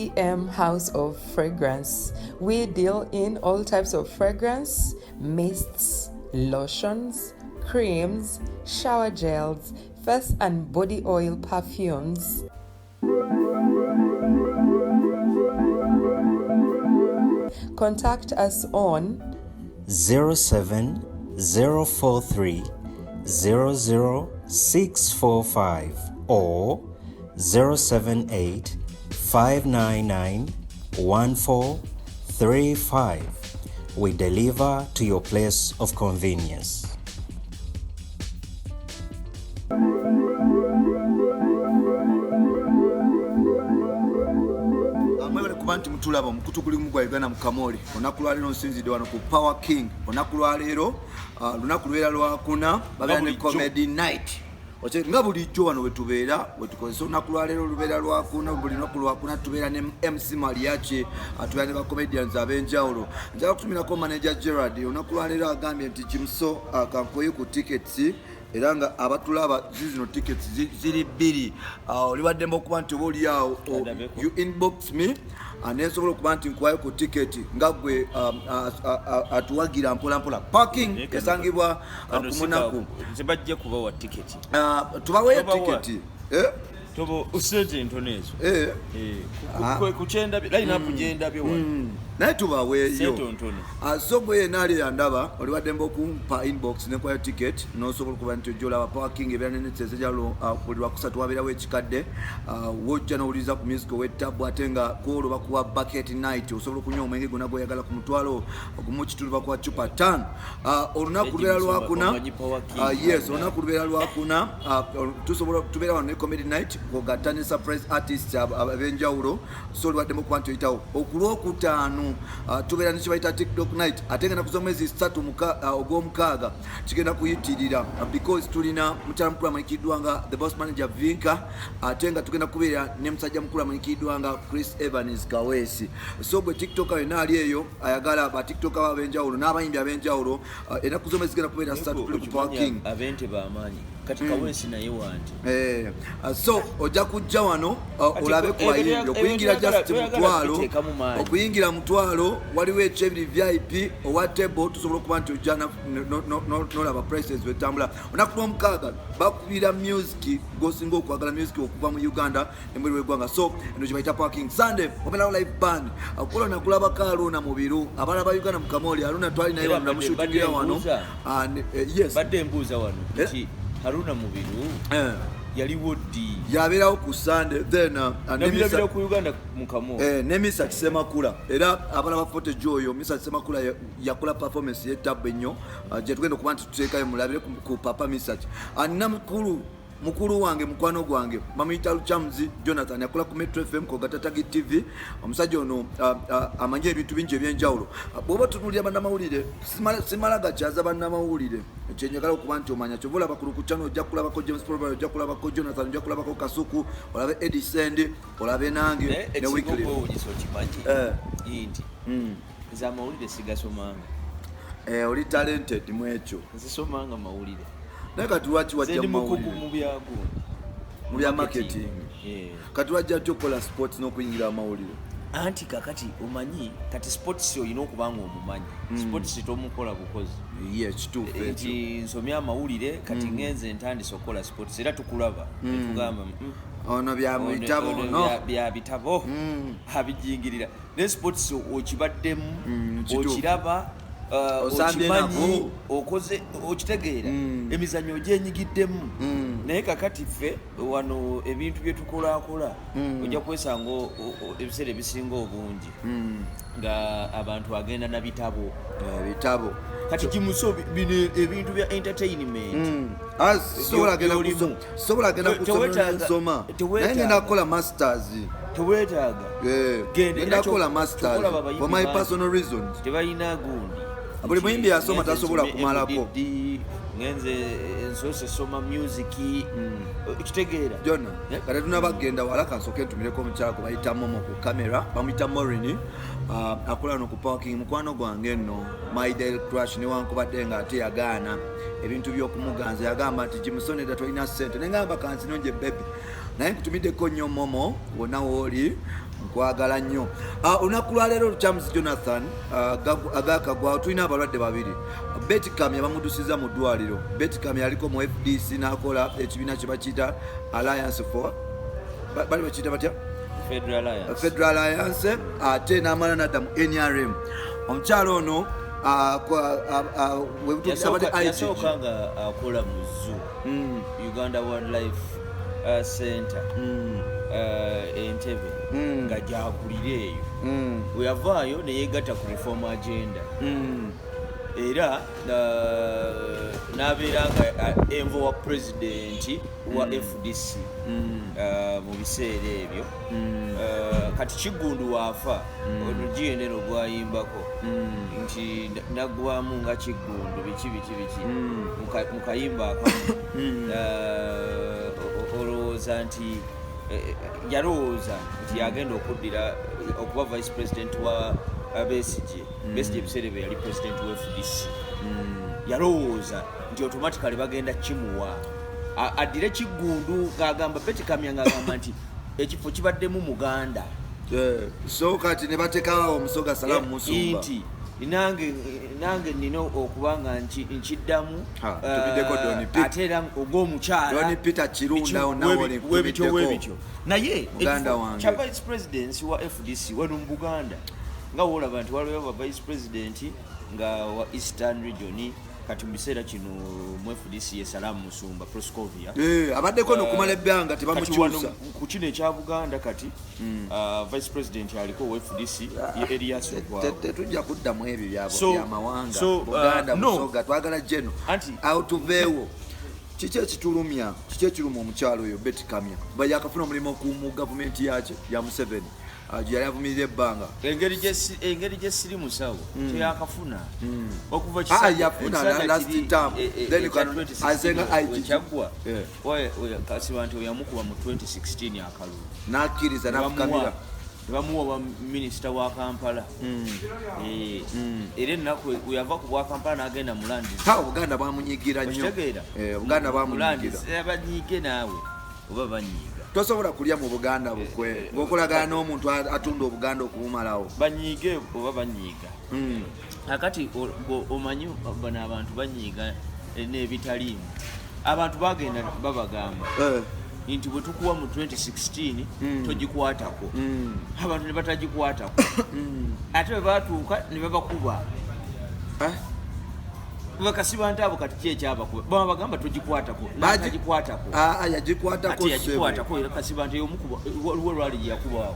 PM House of Fragrance. We deal in all types of fragrance, mists, lotions, creams, shower gels, face and body oil perfumes. Contact us on 07043 00645 or 078 599 1435. We deliver to your place of convenience. Mwebale kuba nti mutulaba. Omukutu gulimu gwa Uganda mu Kamoli. Olunaku lwaleero nsinzidde wano ku Power King. Olunaku lwaleero, lunaku lubeera lwakuna, babeera ne bulijjo. Comedy night. Nga bulijjo wano wetubeera wetukozesa. Olunaku lwaleero lubeera lwakuna, buli lunaku lwakuna tubeera ne MC Mariachi, tubeera ne bacomedians ab'enjawulo. Njagala kutumirako manager Gerard. Olunaku lwaleero agambye nti Jimuso, kankoye ku tickets, era nga abatulaba zizino tickets ziri bbiri. Oli waddembe okuba nti oba oli awo Andabeko. you inbox me, nensobola okuba nti nkuwayo ku ticket nga gwe atuwagira mpola mpola. Parking esangibwa Kano ku si munaku. Nze bajja kubawa tiketi. Tubaweyo Tobawa. tiketi. Eh? Tobo sente entono ezo. Eh. Eh, Ah. ku kyendabye, line up gyendabye wano. Naye tubaweeyo. Sente ntono. So gwe yenna ali yandaba, oli waddembe okumpa inbox nekwayo ticket, nosobola okuba nti ojja olaba Power King ebeera nenetsezejalo. Buli lwakusatu wabeerawo ekikadde. Wojja nowuliriza ku music ow'ettabu, ate nga kwolwo bakuwa bucket night, osobola okunywa omwenge gwonna gwoyagala ku 500,000, bakuwa cupa 5. Olunaku lubeera lwakuna. Omanyi Power King. Yes, olunaku lubeera lwakuna. Tusobola tubeera wano ne comedy night kwogatta ne surprise artist ab'enjawulo. So oliwaddemu okuba nti oyitawo. Okulwokutaano tubeera ne kibayita TikTok night, ate nga naku z'omwezi 3 ogw'omukaaga kigenda kuyitirira, because tulina mukyala mukulu amanyikiddwa nga the boss manager Vinka, ate nga tugenda kubeera ne musajja mukulu amanyikiddwa nga Chris Evans Kaweesi. So gwe TikToker yonna ali eyo ayagala ba TikToker ab'enjawulo n'abayimbi ab'enjawulo, ennaku z'omwezi zigenda kubeera 3, tuli ku Power King. Abente bamaanyi kati Kaweesi naye wante. So ojja kujja wano Kati olabe ku bayimbi. Okuyingira just toyagala 500. kubiteekamu maanyi. Okuyingira 500, waliwo ekyebiri VIP, owa table. Tusobola okuba nti ojja nolaba prices wetambula. Olunaku lwomukaaga bakubira music gosinga okwagala, music okuva mu Uganda emweru w'eggwanga. So eno gye bayita Parking. Sunday obeerawo live band okukola nakulabako Aluna Mubiru. Abalaba Uganda mu Kamoli, Aluna twali naye Era wano, namushutingira badde wano. mbuuza. Yes. Badde mbuuza wano Eh? nti Haruna Mubiru yaliwo ddi? Yabeerawo ku Sunday, then Nabirabira ku Uganda mu Kamo. Ne Misa Kisemakula. Era abalaba footage oyo, Misa Kisemakula yakola performance yetabbu ennyo, gye tugenda okuba nti tuteekayo mulabire ku papa Misach. Nina mukulu wange, mukwano gwange, bamuyita Luchamuzi Jonathan, yakola ku Metro FM kogata Tagi TV. Omusajja ono amanyi ebintu bingi ebyenjawulo. Bw'oba tunuulira bannamawulire, simala gakyaza bannamawulire. Kyenjagala okuba nti omanya, kyova olaba ku channel ojja kulabako James Proval, ojja kulabako Jonathan, ojja kulabako Kasuku, olabe Eddie Send, olabe nange Naye ne ekisinga Wycliffe. okwewuunyisa okimanyi nti nze amawulire sigasomanga. Oli talented mu ekyo. Nzisomanga mawulire. Naye kati lwaki Nze wajja ndi mu mukugu mawulire? mu byagundi. Mu bya marketing. Eh. Kati wajja atya okukola sports n'okuyingira amawulire? Anti kakati omanyi, kati sports olina okuba nga omumanyi. Sports tomukola bukozi. Ye kituufu ekyo. Nti nsomye amawulire, kati ngenze ntandise okukola sports, era tukulaba netugamba, Ono bya ono- bitabo. ono No. bya bitabo abijingirira, ne sports okibaddemu, Kituufu. okiraba, Osambye okimanyi, nabo. okoze, okitegeera, emizannyo ogyenyigiddemu. Naye kakati ffe wano ebintu byetukolakola ojja kwesanga ebiseera ebisinga obungi nga abantu agenda na bitabo. Bitabo. Kati kimuso bino ebintu bya entertainment Ah, sobola genda by'olimu. sobola genda kusoma nsoma, naye ngenda kukola masters. Teweetaaga. Genda, Ngenda era kukola masters kyokolaba abayimbi for my bangi. personal reasons. Tebalina gundi. Buli muyimbi yasoma Ngenze tasobola nsome kumalako. FDD, ngenze nsoose soma music, okitegeera? Jona, Eh? kati tunabagenda wala, kansooke ntumireko omukyala gwe bayita Momo ku kamera, bamuyita Morini, akola no ku parking, mukwano gwange nno, my daily crush, newankubadde nga ate yagaana ebintu by'okumuganza. Yagamba nti Jimusoneda tolina ssente, nengamba kansinonje baby, naye nkutumiddeko nnyo Momo, wonna wooli. Nkwagala nnyo. Olunaku lwaleero Lukyamuzi Jonathan agakagwawo, tulina abalwadde babiri. Betty Kamya bamudusiza mu ddwaliro. Betty Kamya aliko mu FDC n'akola ekibiina kye bakiyita Alliance for, bali bakiyita batya? Federal Alliance. Federal Alliance, ate n'amala nadda mu NRM. Omukyalo ono webutuukisa abadde IGG. Yasooka nga akola mu zoo, Uganda Wildlife Center, Entebe, nga gyakulira eyo. Bwe yavaayo neyegatta ku Reform Agenda, era n'abeera nga envoy wa pulezidenti wa FDC mu biseera ebyo. Kati Kiggundu waafa, olugendero gwayimbako nti naggwamu nga Kiggundu biki biki biki mu kayimba akamu. Olowooza nti yalowooza nti yagenda okuddira okuba vice president wa Besigye. Besigye ebiseera ebyo yali president wa FDC. Yalowooza nti automatically bagenda kimuwa addire Kiggundu, ng'agamba Betty Kamya, ng'agamba nti ekifo kibaddemu Muganda. So kati ne batekawo Omusoga Salamu Musumba. Nti nange nina okuba nga nkiddamu. Ha, tubiddeko Don P. Ate era ogw'omukyala Don Peter Kirunda nawo. Webityo webityo, naye Muganda ekifo wange. kya vice presidency wa FDC wano mu Buganda, nga woolaba nti waliwo ba vice president nga wa Eastern Region, kati mu biseera kino mu FDC ye Salamu Musumba Proscovia. Abaddeko nokumala ebbanga Kati wano tebamukyusa. ku kino ekya Buganda kati, vice president aliko wa FDC ye Erias Lukwago. Tetujja kuddamu ebyo byamawanga. So, Buganda, no. Busoga, twagala geno. Awo tuveewo. Kiki ekitulumya? Kiki ekiruma omukyalo oyo Betty Kamya? Yakafuna omulimu mu gavumenti yaki ya Museveni, gye yali avumirira ebbanga. Engeri gye siri musawo, teyakafuna okuva Ah, yafuna ekisanja last kiri, term. Then ekya 2016 azenga IGG. wekyaggwa. Kasiba nti oyamukuba mu 2016 akalulu, N'akkiriza n'afukamira. Ne bamuwa bwa minisita wa Kampala. Era ennaku weyava ku bwa Kampala n'agenda mu Lands. Ha, Obuganda bwamunyigira nnyo. Okitegeera? Obuganda Mu bwamunyigira. Lands, banyiige naawe oba banyiiga. Tosobola kulya mu Buganda bukwe ng'okolagana n'omuntu atunda Obuganda okubumalawo. Banyiige oba banyiiga. Kakati omanyi bano abantu banyiiga n'ebitaliimu. Abantu bagenda babagamba nti bwe tukuwa mu 2016 togikwatako. Abantu ne batagikwatako, ate bwe batuuka ne babakuba. Bakasiba nti abo kati ki ekyabakuba? Babagamba togikwatako, natagikwatako. Ah, ah, yagikwatako. Ate yagikwatako, era kasiba nti omukuba waliwo lwali gye yakubaawo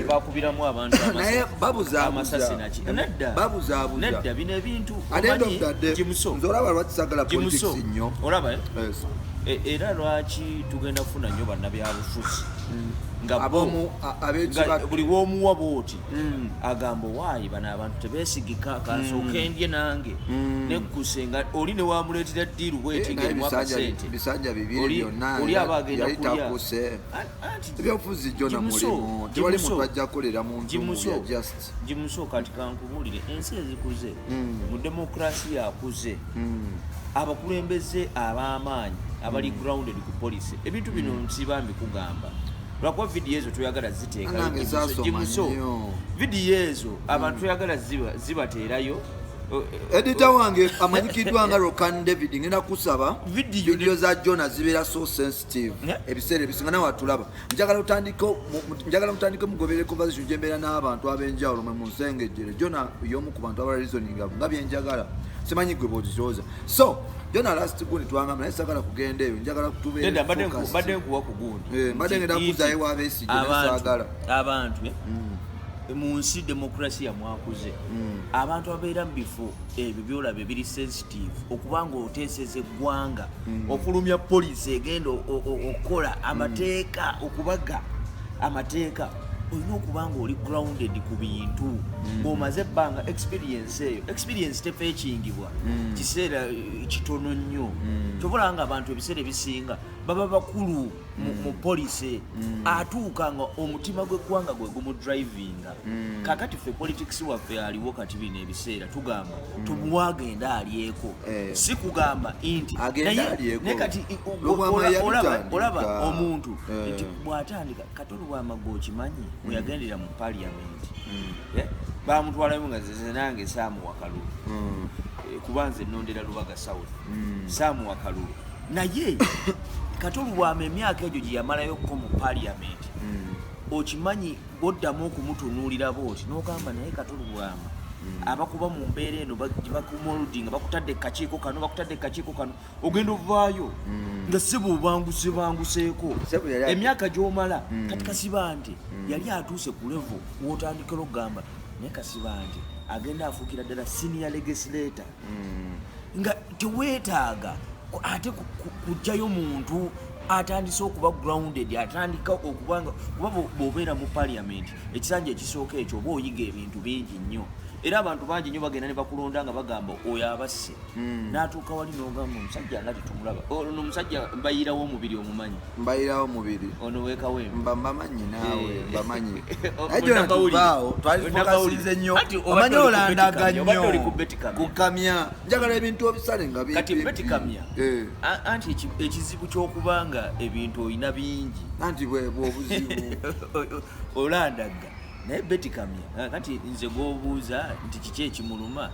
bakubiramu abantu Naye babuzaabuza. amasasi naki. Nedda. Babuzaabuza. Nedda, bino ebintu At end of omanyi, the day, Jimuso, nze olaba lwaki sagala Jimuso, politics nnyo. olaba, eh? Yes. Era lwaki tugenda kufuna nnyo bannabyabufuzi nga bo- Ab'omu nga buli womuwa bwoti agamba, waayi bano abantu tebeesigika, kansooke ndye nange nekkuse, nga oli ne wamuleetera ddiiru bweti Eh, naye ng'erimu akasente. Bisanja bibiri byonna Oli aba agenda yali kulya. takuse. Anti Ebyobufuzi gyona Jimuso, mulimu tewali Jimuso, muntu ajja kukolera muntu Jimuso, mulya just. Jimuso, kati kankubuulire, ensi ezikuze mu demokurasiya akuze, abakulembeze ab'amaanyi abali grounded ku policy, ebintu bino nsiba mbikugamba lwakuba vidiyo ezo toyagala ziteekayo. Nange Jimuso, zaasoma Jimuso, nnyo. vidiyo ezo abantu toyagala zibateerayo. Editor wange amanyikiddwa nga Rokan David, ngenda kusaba Video vidiyo za Jona zibeera so sensitive. Ebiseera ebisinga nawe atulaba, njagala mutandike mugobere conversation gyembeera n'abantu ab'enjawulo mwe mu nsengejjere. Jona y'omu ku bantu aba reasoning nga byenjagala, simanyi gwe bw'okirowooza. So Jona, last gundi twangamba, naye sagala kugenda eyo, njagala tubeere Nedda, focused. mbadde nkuwa ku gundi. Mbadde ngenda Nti- kuzaayo wa Besigye, naye saagala. Abantu mu nsi demokurasiya mwakuze, abantu ababeera mu bifo ebyo byolaba ebiri sensitive, okubanga oteeseza eggwanga, ofulumya poliisi egenda okukola amateeka, okubaga amateeka, olina okuba nga oli grounded ku bintu ng'omaze ebbanga. Experience eyo, experience tefeekingibwa kiseera kitono nnyo. Kyobola nga abantu ebiseera ebisinga baba bakulu mu policy, atuuka nga omutima gw'eggwanga gwe gumudrivinga. Kakati ffe politics waffe aliwo kati bino ebiseera tugamba tumuwe agenda alyeko. Si kugamba nti Agenda alyeko. Naye kati Lubwama yabitandika. olaba omuntu nti bw'atandika kati Olubwama gwe okimanyi. Weyagendera mu parliament, bamutwalayo nga nze nange saamuwa kalulu. Kuba nze nondera Lubaga South, saamuwa kalulu. Naye Kato Lubwama emyaka egyo gye yamalayokko mu parliament, okimanyi boddamu okumutunuulira booti n'ogamba, naye Kato Lubwama abakuba mu mbeera eno gye bakumoludi nga bakutadde kakiiko kano, bakutadde kakiiko kano, ogenda ovaayo nga sebo obanguse banguseeko. Ssebo yali Emyaka gy'omala. Kati Kasibante yali atuuse ku level wotandikira okugamba, naye Kasibante agenda afuukira ddala senior legislator nga teweetaaga ate kuggyayo muntu atandise okuba grounded, atandika okuba nga kuba bw'obeera mu parliament ekisanja ekisooka ekyo oba oyiga ebintu bingi nnyo, era abantu bangi nnyo bagenda ne bakulonda nga bagamba oyo abasse. N'atuuka wali n'ogamba omusajja nga tetumulaba, ono omusajja mbayirawo omubiri omumanyi? Mbayirawo mubiri. Ono wekawembe. Mba mbamanyi naawe. Mbamanyi. O- Naye jona munnamawulire. tuvaawo twalifokasize nnyo. Anti obadde Omanyi oli ku olandaga Betty Kamya, obadde oli ku nnyo Betty Kamya. ku Kamya. Njagala ebintu obisale nga Kati bimpi. Betty Kamya, anti ekizibu ky'okuba nga ebintu olina bingi. Anti bwe obuzibu. Olandagga. Naye Betty Kamya, kati nze gwobuuza nti kiki ekimuluma,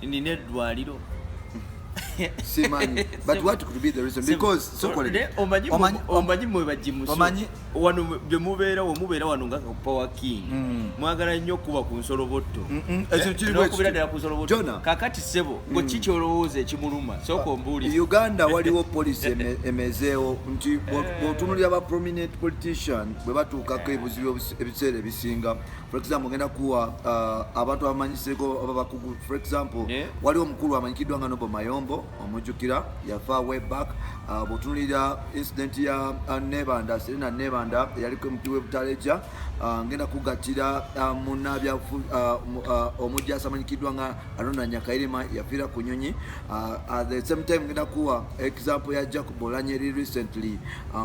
nina eddwaliro. Simanyi, but what could be the reason? Because sokole Ne, omanyi omanyi mwe bagimusu wano bye mubeera, we mubeera wano nga Power King, mwagala nnyo okuba ku nsolobotto. Ekyo kiri bwe N'okubira kityo. ddala ku nsolobotto. Jonah. Kakati ssebo, gwe ki kyolowooza ekimuluma? Sooka ombuulire. Uganda waliwo policy emezeewo nti bw'otunuulira ba prominent politician bwe batuukako ebuzibu ebiseera ebisinga, for example ngenda kuwa abantu abamanyiseko oba bakugu, for example waliwo omukulu amanyikiddwa nga Noble Mayombo, omujjukira, yafa way back. Bw'otunuulira incident ya Nebanda, Serena Nebanda, eyaliko MP w'e Butaleja, ngenda kugattira munnabyafu omujjasi amanyikiddwa nga Arona Nyakairima, yafiira ku nyonyi. At the same time ngenda kuwa example ya Jacob Olanyeri recently,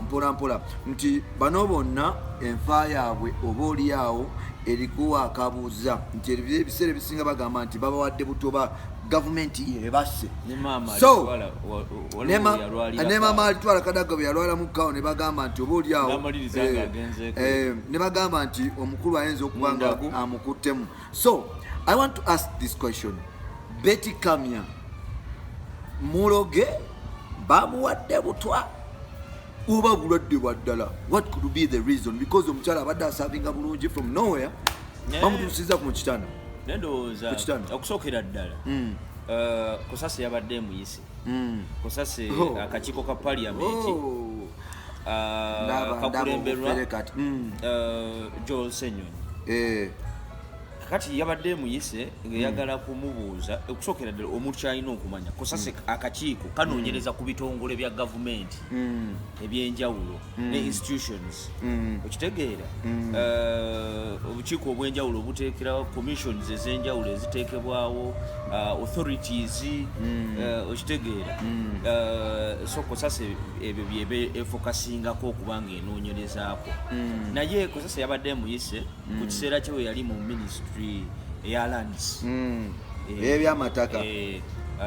mpola mpola nti bano bonna enfa yaabwe oba oliawo erikuwa akabuuza nti ebiseera ebisinga bagamba nti babawadde butoba, gavumenti yebasse. Ne maama So, waliwo yalwalira ne maama alitwala Kadaga bwe yalwala mukawo ne bagamba nti oba oliawo N'amaliriza ng'agenzeeko. Ne bagamba nti omukulu ayinza okuba nga Mundagu. amukuttemu. So I want to ask this question: Betty Kamya muloge, bamuwadde butwa oba bulwadde bwa ddala? What could be the reason? Because omukyala abadde asavinga bulungi, from nowhere bamutuusiza ku mukitanda. Naye ndowooza Ku kitanda. okusookera ddala, Kusase yabadde emuyise. Kusase Oh. akakiiko ka parliament Oh. Ndaba kakulemberwa obufere kati. Joel Ssenyonyi. Kati yabadde emuyise ng'eyagala kumubuuza. Okusookera ddala omuntu kyalina okumanya, Kusase akakiiko kanoonyereza ku bitongole bya gavumenti ebyenjawulo ne institutions, okitegeera? Obukiiko obwenjawulo obuteekerawo commissions ez'enjawulo eziteekebwawo, authorities, okitegeera? So Kusase ebyo byebe efokasingako okuba nga enoonyerezaako. Naye Kusase yabadde emuyise ku kiseera kye we yali mu ministry eya lands. Ebyamataka.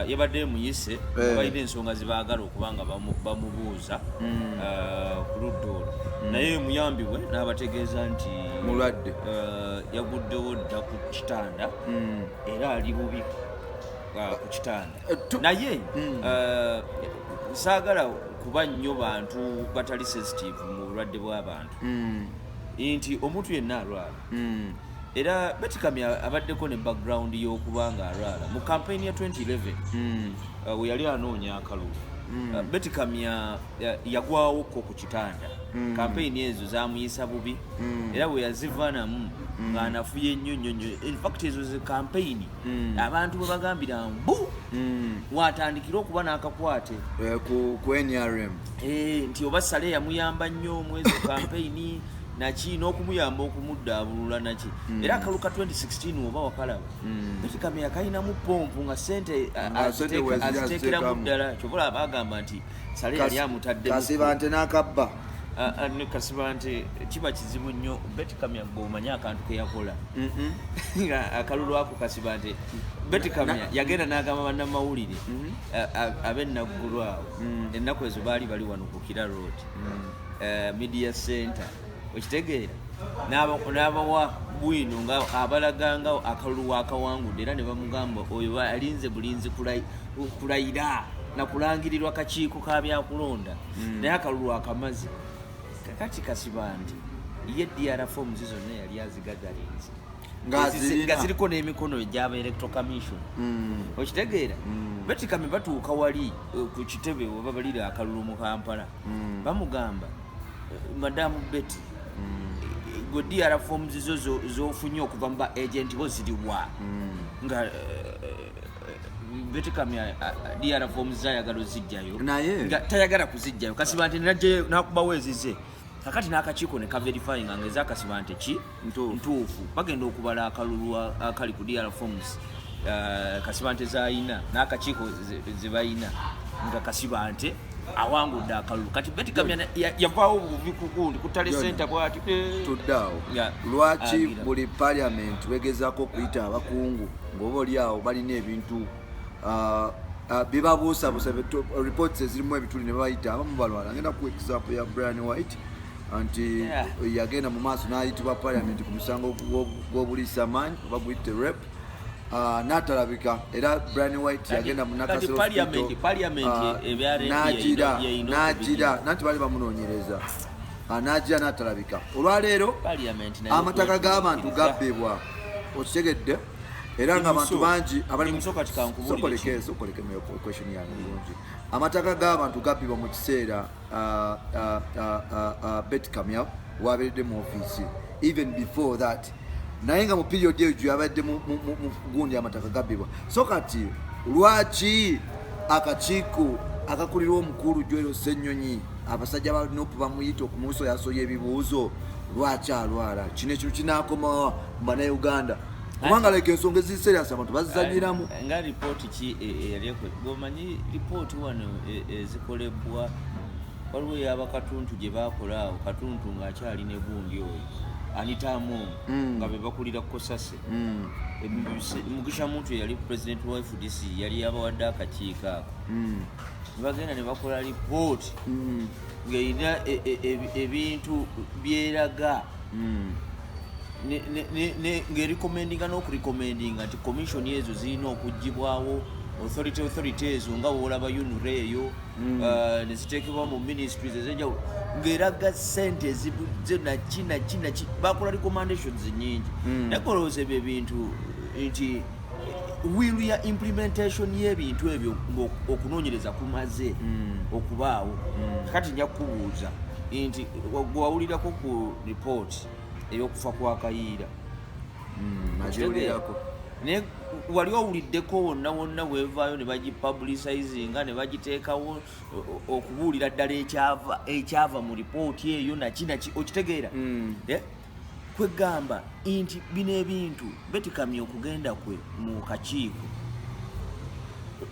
Yabadde muyise nga balina ensonga zebaagala okuba nga bamubuuza ku ludda olwo, naye muyambi bwe n'abategeeza nti Mulwadde. Yaguddewo dda ku kitanda era ali bubi ku kitanda. Naye saagala kuba nnyo bantu batali sensitive mu bulwadde bw'abantu, nti omuntu yenna alwala. Era Betty Kamya abaddeko ne background y'okuba nga alwala. Mu campaign ya 2011, we yali anoonya akalulu, Betty Kamya yagwawokko ku kitanda. Campaign ezo zamuyisa bubi era bwe yazivaanamu ng'anafuye nnyo nnyo nnyo. In fact ezo ze campaign abantu bwe bagambira mbu watandikira okuba n'akakwate ku NRM. Nti oba Sale yamuyamba nnyo mu ezo campaign naki n'okumuyamba okumuddaabulula naki. Era akalulu ka 2016 oba wakalaba, Betty Kamya kalinamu pompu nga sente Nga sente weeziri aziteekeramu aziteekamu. ddala. Kyobola bagamba nti Sale yali amutaddemu. Kasibante n'akabba. Ah, ah, ne Kasibante kiba kizibu nnyo. Betty Kamya gwe omanyi akantu ke yakola nga akalulu ako Kasibante, Betty Kamya yagenda n'agamba bannamawulire ab'ennaggulu awo, ennaku ezo baali bali wano ku Kira Road, media center, okitegeera? N'abawa bwino nga abalaga nga akalulu wakawangudde, era ne bamugamba oyo alinze bulinzi kulayira nakulangirirwa kakiiko ka byakulonda, naye akalulu akamaze. Kakati Kasibante ye DR forms zonna yali azigagalinze. Ng'azirina. Nga ziriko n'emikono egyaba Electoral Commission. Okitegeera? Betty Kamya batuuka wali ku kitebe we babalira akalulu mu Kampala, bamugamba, "Madamu Betty, gwe DR forms zo zofunye okuva mu ba agent bo ziriwa?" Nga Betty Kamya DR forms zayagala ozijjayo. Naye- Nga tayagala kuzijjayo. Kasibante nakubawo ezize. Kakati n'akakiiko ne kaverifyinga nga ezakasibante ki? Ntuufu. Ntuufu. Bagenda okubala akalulu akali ku DR forms Kasibante zayina n'akakiiko ze bayina, nga Kasibante awangudde akalulu. Kati Betty Kamya yavaawo buvi ku gundi ku tally Yona. center bwati Tuddaawo. Nga Lwaki agira. buli parliament wegezaako okuyita abakungu ng'oba oli awo balina ebintu bibabuusabuusa, reports ezirimu ebituli, ne babayita, abamu balwala? Ngenda ku example ya Brian White nti yagenda mu maaso n'ayitibwa parliament ku musango gw'obuliisamaanyi oba guyite rape, n'atalabika. Era Brian White yagenda mu Kati Nakasero parliament Hospital, ebya rape n'agira yeyina n'agira nanti baali bamunoonyereza. N'agira n'atalabika. Olwaleero Parliament nayo amataka g'abantu okwetuukiriza. gabbibwa, okitegedde? Era nga abantu Muso, bangi abali Muso, kati kankubuulire Sokoleke, kino. sokoleke mu question yange bulungi. Amataka g'abantu gabbibwa mu kiseera Betty Kamya wabeeredde mu ofiisi, even before that, naye nga mu period eyo gye yabadde mu gundi amataka gabbibwa. So kati lwaki akakiiko akakulirwa omukulu Joel Ssenyonyi, abasajja ba NUP bamuyita okumusoyasoya ebibuuzo, lwaki alwala? Kino ekintu kinakomawa mu Bannayuganda? Kubanga like ensonga eziri serious abantu bazizanyiramu. Nga ripooti ki eyali gomanyi ripooti wano ezikolebwa? Waliwo eyabakatuntu gye bakola awo, Katuntu ng'akyali ne gundi oyo Anita Among, nga be bakulira Kosase. Mugisha Muntu eyali president wa FDC yali yabawadde akakiiko ako, ne bagenda ne bakola ripooti ng'erina ebintu byeraga ng'erecommendinga n'okurecommendinga nti commission ezo zirina okugibwawo, authority ezo nga woolaba UNRA eyo, ne ziteekebwa mu ministries ez'enjawulo, ng'eraga sente ezibuze naki naki naki. Bakola recommendations nyingi, naye kolowooza ebyo ebintu nti will ya implementation y'ebintu ebyo ng'okunoonyereza kumaze okubaawo. Kati nja kukubuuza nti gwe wawulirako ku report ey'okufa kwa Kayiira? Nagiwulirako. Naye wali owuliddeko wonna wonna bwevaayo ne bagipublicizinga ne bagiteekawo okubuulira ddala ekyava mu ripooti eyo naki naki? Okitegeera? Eh? Kwegamba nti bino ebintu Betty Kamya okugenda kwe mu kakiiko,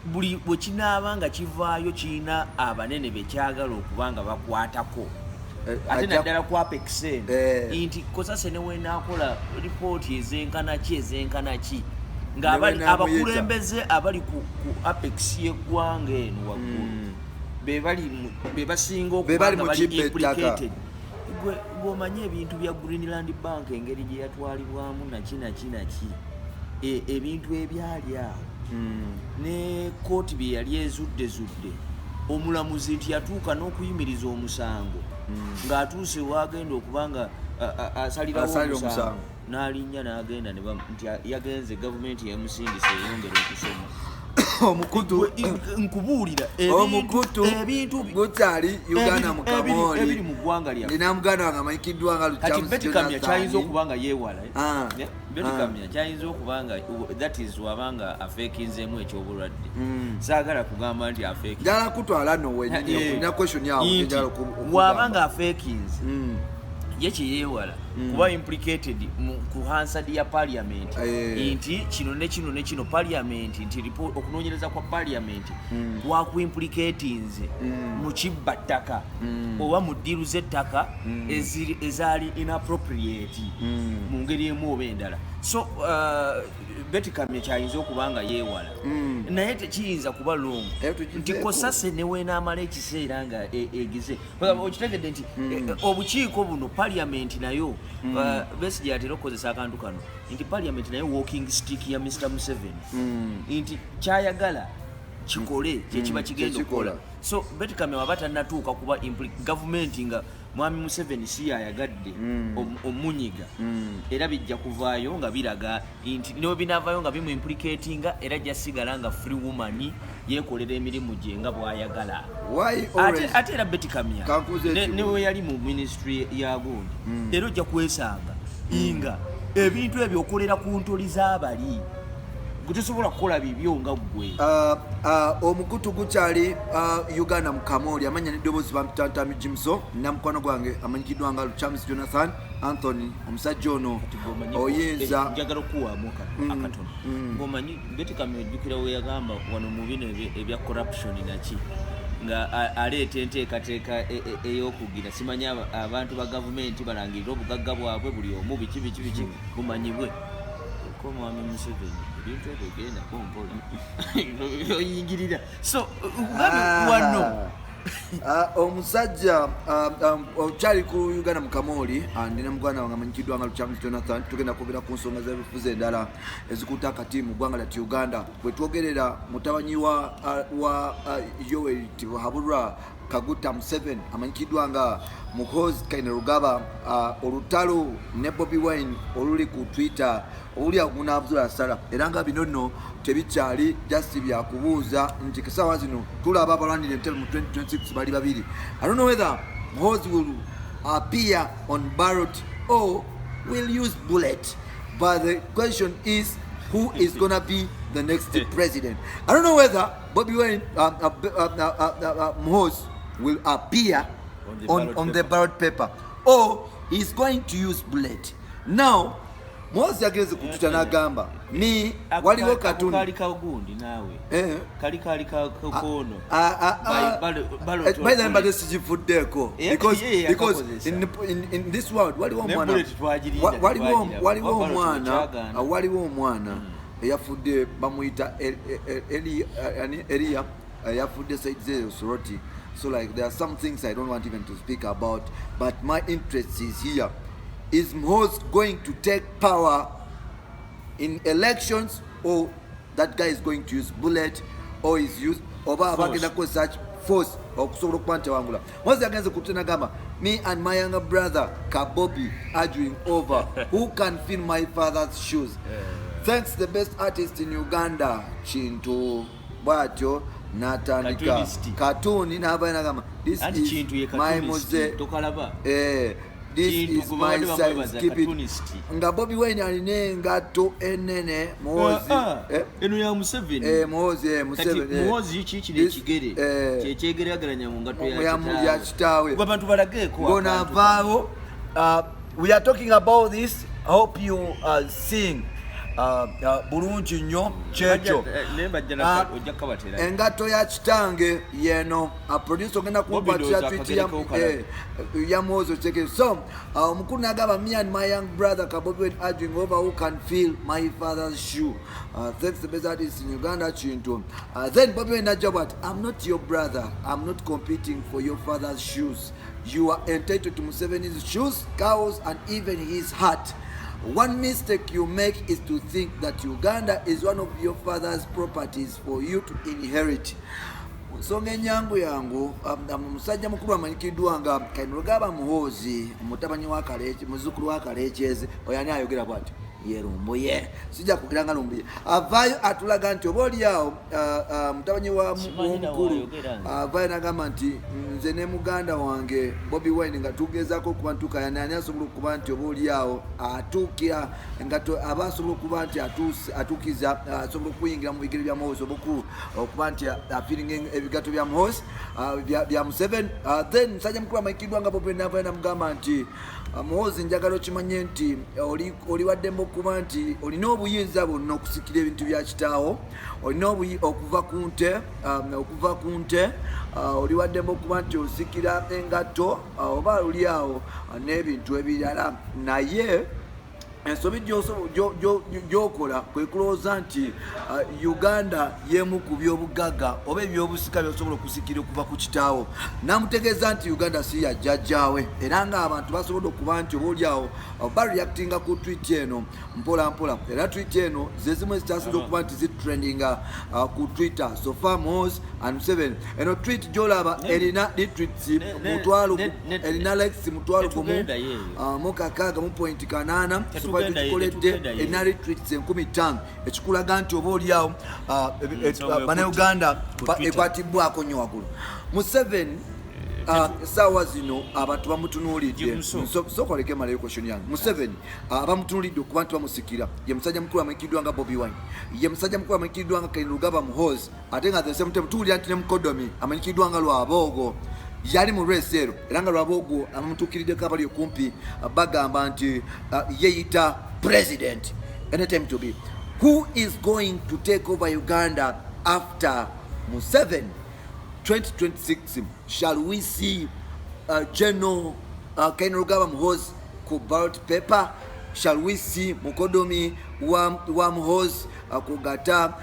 buli bwe kinaaba nga kivaayo kirina abanene bekyagala okuba nga bakwatako, ate naddala ku apex eno, nti Kosase ne wenaakola ripooti ezenkana ki ezenkana ki, Ne ng'abali wenaamuyita. abakulembeze abali ku apex y'eggwanga eno waggulu be basinga Be okuba bali nga mu bali kibba ettaka. implicated. Gwe gw'omanyi ebintu bya Greenland Bank, engeri gye yatwalibwamu naki naki naki, ebintu ebyali awo ne kooti bye yali ezudde zudde, omulamuzi nti yatuuka n'okuyimiriza omusango ng'atuuse wagenda okuba nga asalirawo Asalira omusango, omusango. n'alinnya n'agenda ne nti yagenze, gavumenti yamusindise eyongere okusoma. Omukutu Nkubuulira omukutu ebintu gukyali Uganda mu kamooli. Ebiri mu ggwanga lyaffe. Nina muganda wange amanyikiddwa nga Kati Lukyamuzi Betty Kamya Jonathan. kyayinza okuba nga yeewala, eh? Betty Kamya kyayinza okuba nga that is wabanga afeekinzeemu ekyobulwadde. Saagala kugamba nti afeekinze. Njagala kutwala no wenyini, nina question yawo Nti njagala okugamba. Wabanga afeekinze, ye kyeyeewala kuba implicated ku Hansard ya parliament nti kino ne kino ne kino, parliament nti okunoonyereza kwa parliament kwakuimplicatinze mu kibba ttaka oba mu ddiiru z'ettaka ezaali inappropriate mu ngeri emu oba endala. So Betty Kamya kyayinza okuba nga yeewala, naye tekiyinza kuba long Tugiveeko. nti Kosase ne weenaamala ekiseera nga egize. Okitegedde nti obukiiko buno, parliament nayo Besigye atera okukozesa akantu kano nti parliament naye walking stick ya Mr Museveni, nti kyayagala kikole kyekiba kigenda Kyekikola. okukola. So Beti Kamya waba tannatuuka kuba gavumenti nga mwami Museveni si yayagadde omunyiga, era bijja kuvaayo nga biraga nti newe binaavaayo nga bimuimplicatinga, era ajja sigala nga free woman, yeekolera emirimu gye nga bw'ayagala. Why Ate always ate era Beti Kamya Kankuuze ekibuuzo. ne we yali mu ministry ya gundi, era ojja kwesanga nga ebintu ebyo okolera ku ntoli z'abali, gwe tosobola kukola bibyo nga ggwe. Omukutu gukyali Uganda mu Kamoli, amanya n'eddoboozi bampitantami Jimso, namukwano gwange amanyikiddwa nga Charles Jonathan Anthony. Omusajja ono oyinza Njagala okuwaamu akatono. Ng'omanyi Beti Kamya, ojjukira we yagamba wano mu bino ebya corruption naki, nga aleeta enteekateeka ey'okugira simanyi abantu ba gavumenti balangirire obugagga bwabwe buli omu, biki biki biki, bumanyibwe ko mwami Museveni ebintu ebyo gendako mpola oyingirira. So ugambe wano. Omusajja okyali ku Uganda mu Kamoli, ndina muganda wange amanyikiddwa nga Charles Jonathan. Tugenda kwogera ku nsonga z'ebifuzi endala ezikutte akati mu ggwanga lyattu Uganda. Bwe twogerera mutabanyi wa Yoweri Tibuhaburwa Kaguta Museveni amanyikiddwa nga Muhoozi Kainerugaba, olutalo ne Bobi Wine oluli ku Twitter oluli awo gunaabuzula asala, era nga bino nno tebikyali just byakubuuza nti kasaawa zino tulaba abalwanira entebe mu 2026 bali babiri. I don't know whether Muhoozi will appear on ballot or will use bullet, but the question is, who is gonna be the next president? I don't know whether Bobi Wine, Muhoozi will appear on the on, ballot on the paper. Ballot paper or he's going to use bullet. Now Muhoozi yagenze ku Twitter n'agamba mi waliwo Ako katuni kaali kagundi naawe. Eh. Kali kaali kakoono. Ah, ah, ah. Ballot By the way, or mbadde bullet. sigivuddeeko Eh, because, ye because yakakozesa. in this world waliwo Ne omwana bullet twagirinda, waliwo tetwagiraba. waliwo Ballot omwana tekyagaana. Waliwo omwana eyafudde bamuyita ani, Eliya, eyafudde side zeeyo Soroti. So like there are some things I don't want even to speak about, but my interest is here: is Muhoozi going to take power in elections or that guy is going to use bullet or is use oba bagenda kukozesa force okusobola okuba nti awangula? Muhoozi yagenze ku nagamba, "Me and my younger brother Kabobi arguing over who can fill my father's shoes. Thanks the best artist in Uganda, Kintu." Bwatyo n'atandika Cartoonist. Katuni n'avayo nagamba, "This Anti is Kintu ye my cartoonist, muze." tokalaba? This Kintu is gwe my babadde size, bamwebaza, keep it. cartoonist. Nga Bobi Wine alina engatto enene, Muhoozi Eno ya Museveni. Muhoozi, Kati Museveni. Muhoozi kikino ekigere kyekyegerageranya mu ngatto ya kitaawe. Gwe abantu balageeko akantu. Ngonavaawo, we are talking about this. I hope you are seeing bulungi nnyo kyekyo. Naye bajja ojja kukabatera. Engatto ya kitange yeno. Producer ogenda Bobby kumpatira Ndowooza tweet ya akagereko kalabe. Ya Muhoozi okitegeere. So omukulu n'agamba, "Me and my young brother Kabobi Wine arguing over who can fill my father's shoe. Thanks the best artist in Uganda, Kintu." Then Bobi Wine najja bwati, "I'm not your brother. I'm not competing for your father's shoes. You are entitled to Museveni's shoes, cows and even his heart. One mistake you make is to think that Uganda is one of your father's properties for you to inherit." Mu nsonga enyangu yangu, omusajja mukulu amanyikiddwa nga Kainerugaba Muhoozi, mutabani wa Kaleeki, muzzukulu wa Kaleekyezi, oyo ani ayogera bw'atyo ye Lumbuye, sijja kugira nga Lumbuye avaayo atulaga nti oba oliawo mutabani wa Simanyi nawe omukulu ayogera nze. avaayo nagamba nti nze ne muganda wange Bobi Wine nga tugezaako okuba ntukayana ani asobola okuba nti oba oliawo atuukira nga aba asobola okuba nti atuukiza asobola okuyingira mu bigere bya Muhoozi obukulu okuba nti afiringa ebigato bya Muhoozi, bya Museveni. Then musajja mukulu amanyikiddwa nga Bobi Wine navaayo namugamba nti, Muhoozi, njagala okimanye nti oli waddembe okuba nti olina obuyinza bwonna okusikira ebintu bya kitaawo, olina okuva ku nte, oli waddembe okuba nti osikira engatto, oba oli awo n'ebintu ebirala, naye Ensobi gy'okola kwe kulowooza nti Uganda y'emu ku byobugagga oba ebyobusika by'osobola okusikira okuva ku kitaawo. N'amutegeeza nti Uganda si ya jjajjaawe, era ng'abantu basobodde okuba nti oba oliawo bareactinga ku tweet eno mpola mpola. Era tweet eno ze zimu ezikyasinze okuba nti zitrendinga ku Twitter so far. Muhoozi and Museveni, eno tweet gy'olaba erina retweets 10,000, erina likes 10,000 Tetugendayo eyo. 6.8. So far Tetugendayo, tukikoledde tetugendayo. erina retweets 5000, ekikulaga nti oba oliawo Ensonga bannayuganda ku Twitter. ekwatibwako nnyo waggulu. Museveni, essaawa zino abantu bamutunuulidde. Jimuso. Sooka oleke malayo question yange. Museveni, bamutunuulidde okuba nti bamusikira. Ye musajja mukulu amanyikiddwa nga Bobi Wine, ye musajja mukulu amanyikiddwa nga Kainerugaba Muhoozi, ate nga the same time tuwulira nti ne mukodomi amanyikiddwa nga Lwaboogo yali mu race ero, era nga Lwaboogo abamutuukiriddeko abali okumpi bagamba nti yeyita president anytime to be. Who is going to take over Uganda after Museveni 2026? Shall we see General Kainerugaba Muhoozi ku ballot paper? Shall we see mukodomi wa Muhoozi kugata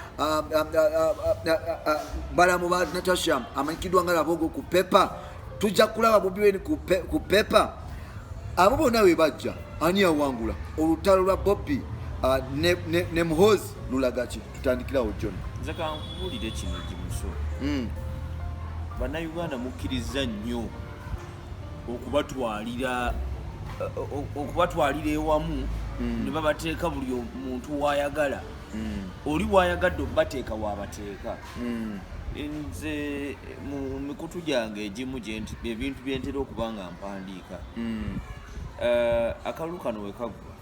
balamu ba Natasha amanyikiddwa nga Lwabogo ku paper? Tujja kulaba Bobi Wine ku paper? Abo bonna we bajja, ani awangula olutalo lwa Bobi ne Muhoozi lulaga ki? Tutandikirawo, John. Nze kankubuulire kino, Jimuso. Bannayuganda mukkiriza nnyo okubatwalira ewamu ne babateeka buli muntu wayagala. Oli wayagadde obateeka wabateeka. Nze mu mikutu gyange egimu ebintu byentera okuba nga mpandiika, akalulu kano wekaggwa,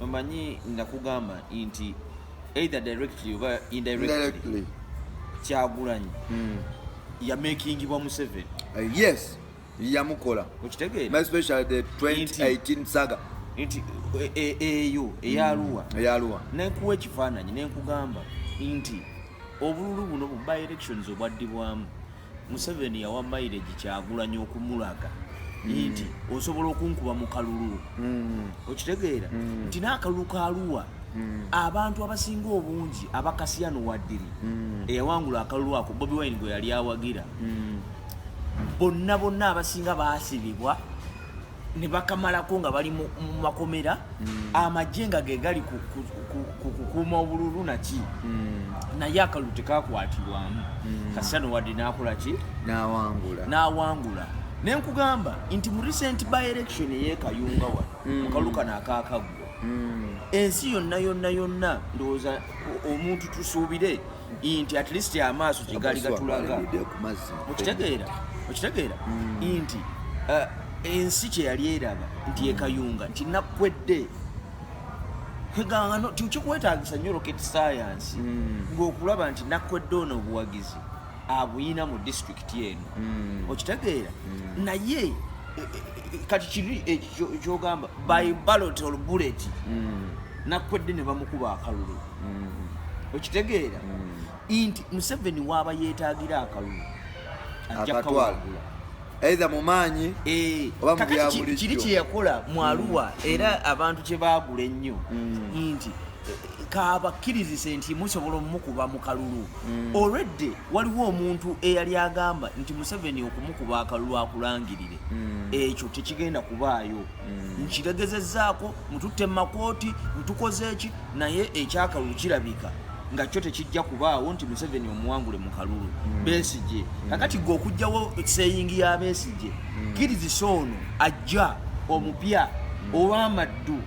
omanyi nakugamba nti either directly oba indirectly, Indirectly. Kyagulanyi yamakingibwa Museveni. Yes, yamukola. Okitegeera? Especially the 2018 saga. Nti eyo eyaluwa Eyaluwa. Nenkuwa ekifaananyi nenkugamba nti obululu buno bu by elections obwaddibwamu, Museveni yawa mileage Kyagulanyi okumulaga nti osobola okunkuba mu kalulu. Okitegeera nti n'akalulu kaluwa abantu abasinga obungi abakasiyano waddiri eyawangula akalulu ako, Bobi Wine gwe yali awagira, bonna bonna abasinga baasibibwa ne bakamalako nga bali mu makomera, amagye nga ge gali ku kukuuma obululu naki, naye akalulu tekakwatibwamu. Kasiyano wadde n'akola ki? N'awangula. N'awangula. Nenkugamba nti mu recent by election ey'ekayunga wano, mu kalulu kano akakaggwa, ensi yonna yonna yonna, ndowooza omuntu tusuubire nti at least amaaso gye gaali gatulaga. Alidde ku mazzi. Okitegeera nti ensi kye yali eraba nti ekayunga nti nakwedde kwegamba tikikwetagisa nnyo rocket science ng'okulaba nti nakwedde ono obuwagizi abuyina mu disitulikiti eno. Okitegeera? Naye kati kiri ekyo kyogamba by ballot or bullet, nakwedde ne bamukuba akalulu. Okitegeera nti Museveni waaba yeetaagira akalulu ajja Akatwala. kawangula. Either mu maanyi oba mu Kakati bya bulijjo. kiri kyeyakola mu Aluwa, era abantu kye baagula ennyo nti kabakkirizise nti musobola omukuba mu kalulu. Olwedde waliwo omuntu eyali agamba nti Museveni okumukuba akalulu akulangirire, ekyo tekigenda kubaayo, nkiregezezzaako, mututte mu makooti, ntukoze eki, naye ekyakalulu kirabika nga kyo tekijja kubaawo nti Museveni omuwangule mu kalulu. Besigye kakati gwe okugjawo saying ya Besigye, kkirizisa ono ajja omupya ow'amaddu,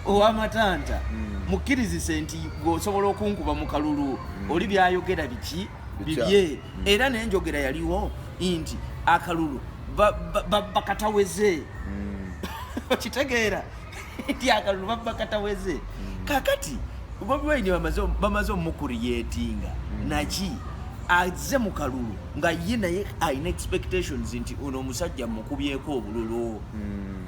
ow'amatanta, mukkirizise nti gwe osobola okunkuba mu kalulu. Oli byayogera biki? Bikya. Bibye. Era nenjogera yaliwo nti akalulu bakataweze. Okitegeera nti akalulu babakataweze. Kakati Bobi Wine bamaze omucreatinga naki azze mu kalulu nga ye naye alina expectations nti ono omusajja mukubyeko obululu,